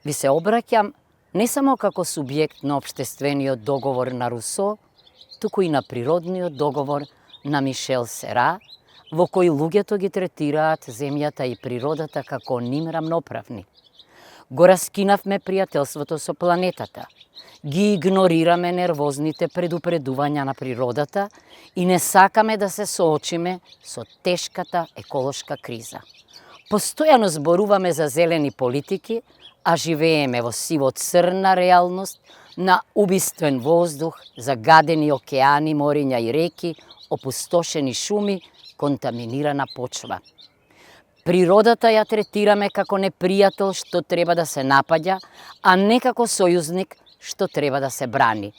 Ви се обраќам не само како субјект на општествениот договор на Русо, туку и на природниот договор на Мишел Сера, во кој луѓето ги третираат земјата и природата како ним рамноправни. Го раскинавме пријателството со планетата, ги игнорираме нервозните предупредувања на природата и не сакаме да се соочиме со тешката еколошка криза. Постојано зборуваме за зелени политики, а живееме во сиво-црна реалност на убиствен воздух, загадени океани, мориња и реки, опустошени шуми, контаминирана почва. Природата ја третираме како непријател што треба да се напаѓа, а не како сојузник што треба да се брани.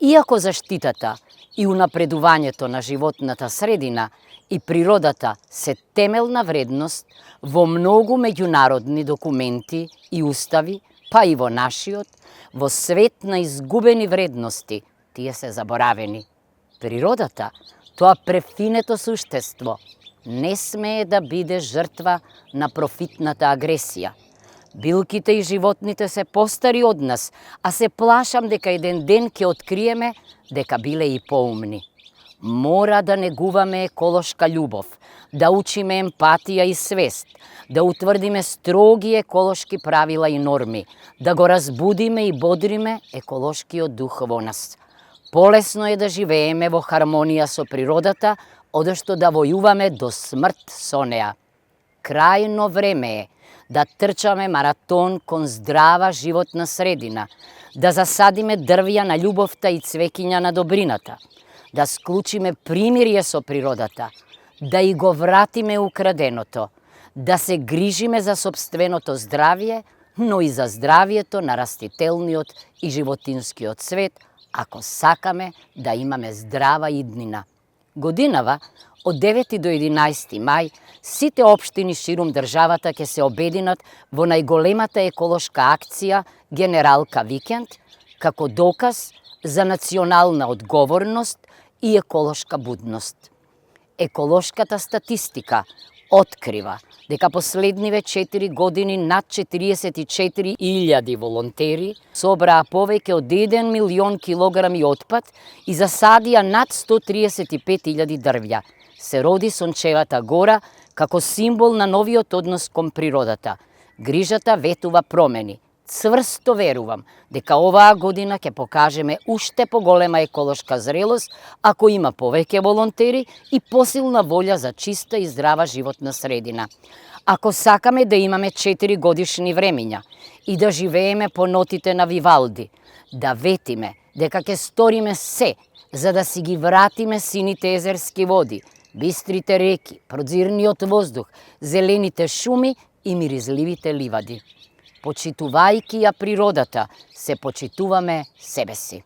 Иако заштитата и унапредувањето на животната средина и природата се темелна вредност, во многу меѓународни документи и устави, па и во нашиот, во свет на изгубени вредности, тие се заборавени. Природата, тоа префинето суштество, не смее да биде жртва на профитната агресија. Билките и животните се постари од нас, а се плашам дека еден ден ќе откриеме дека биле и поумни. Мора да негуваме еколошка љубов, да учиме емпатија и свест, да утврдиме строги еколошки правила и норми, да го разбудиме и бодриме еколошкиот дух во нас. Полесно е да живееме во хармонија со природата, одошто да војуваме до смрт со неа. Крајно време е да трчаме маратон кон здрава животна средина, да засадиме дрвја на љубовта и цвеќиња на добрината, да склучиме примирие со природата, да и го вратиме украденото, да се грижиме за сопственото здравје, но и за здравјето на растителниот и животинскиот свет, ако сакаме да имаме здрава иднина. Годинава, од 9 до 11 мај, сите општини ширум државата ќе се обединат во најголемата еколошка акција Генералка Викенд, како доказ за национална одговорност и еколошка будност. Еколошката статистика открива дека последниве 4 години над 44.000 волонтери собраа повеќе од 1 милион килограми отпад и засадија над 135.000 дрвја. Се роди Сончевата гора како символ на новиот однос кон природата. Грижата ветува промени. Цврсто верувам дека оваа година ќе покажеме уште поголема еколошка зрелост ако има повеќе волонтери и посилна волја за чиста и здрава животна средина. Ако сакаме да имаме 4 годишни времиња и да живееме по нотите на Вивалди, да ветиме дека ќе сториме се за да си ги вратиме сините езерски води, бистрите реки, прозирниот воздух, зелените шуми и миризливите ливади. Почитувајќи ја природата, се почитуваме себе си.